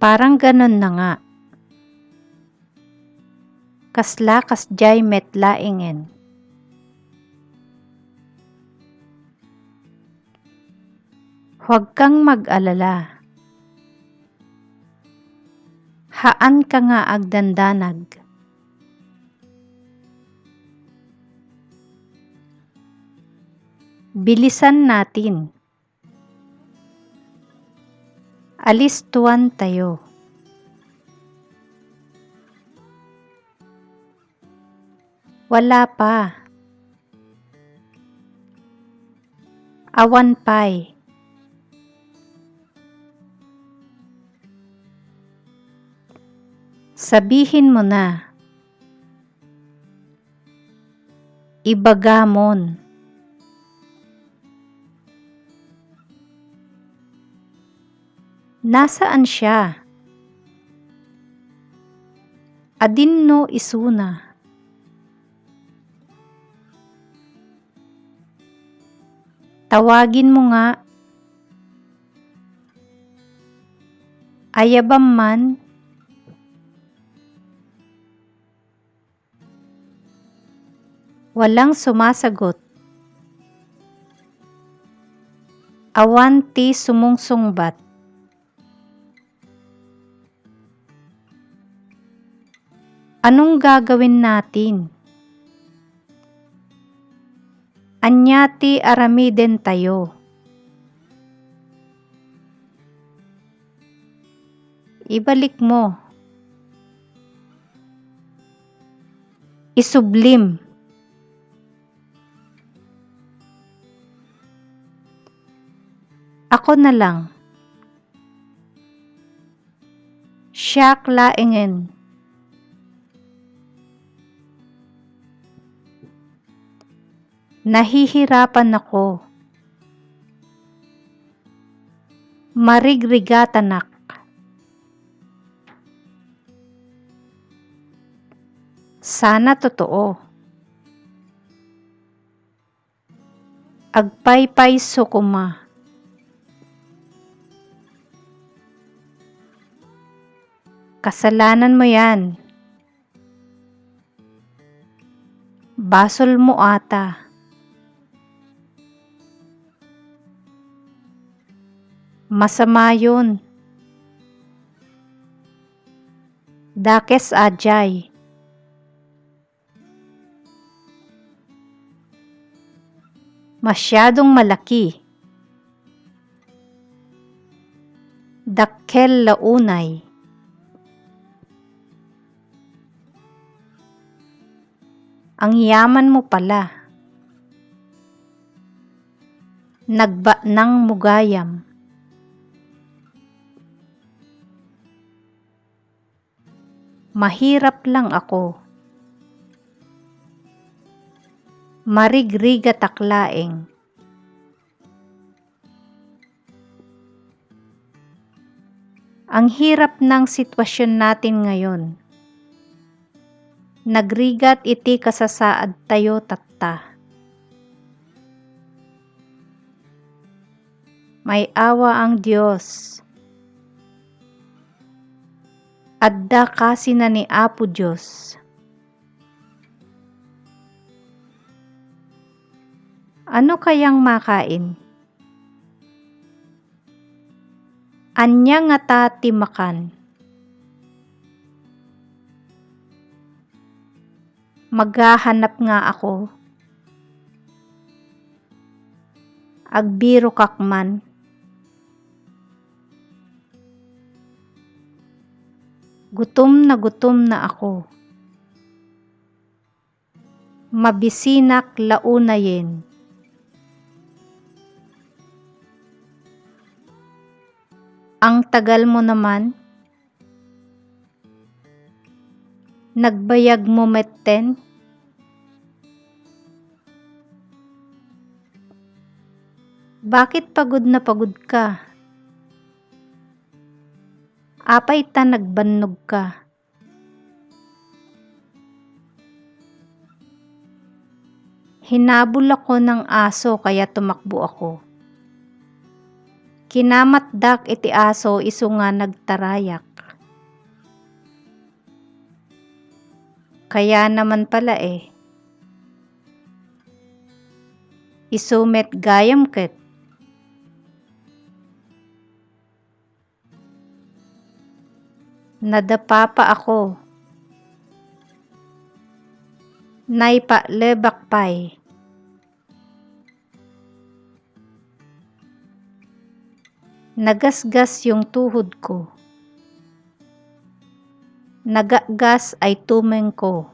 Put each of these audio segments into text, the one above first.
Parang ganon na nga. Kasla kasjay met laingen. Huwag kang mag-alala. Haan ka nga agdandanag. Bilisan natin. Alis tuwan tayo. Wala pa. Awan pa'y. Sabihin mo na. Ibagamon. Nasaan siya? Adin no isuna. Tawagin mo nga. Ayabam man. Walang sumasagot. Awan ti sumungsungbat. Anong gagawin natin? Anya ti aramiden tayo. Ibalik mo. Isublim. Ako na lang. Siyak laingen. Nahihirapan ako. Marigrigatanak. Sana totoo. Agpaypay sukuma. Kasalanan mo yan. Basol mo ata. Masama yun. Dakes ajay. Masyadong malaki. Dakkel launay. Ang yaman mo pala. Nagba ng mugayam. Mahirap lang ako. Marigriga taklaeng. Ang hirap ng sitwasyon natin ngayon. Nagrigat iti kasasaad tayo tatta. May awa ang Diyos. Adda kasi na ni Apo Diyos. Ano kayang makain? Anya nga ta timakan. Maghahanap nga ako. Agbiro kakman. Gutom na ako. Mabisinak launayen. Ang tagal mo naman. Nagbayag mo metten. Bakit pagod na pagod ka? Apay ta nagbannog ka. Hinabol ako ng aso kaya tumakbo ako. Kinamatdak iti aso isu nga nagtarayak. Kaya naman pala isu met gayam ket. Nadapa pa ako. Naipalebak pay. Nagasgas yung tuhod ko. Nagagas ay tumeng ko.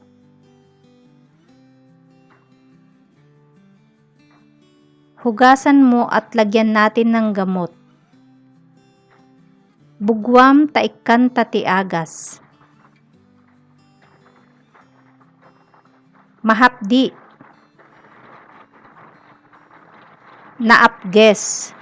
Hugasan mo at lagyan natin ng gamot. Bugwam taikan ti agas. Mahapdi. Naapges.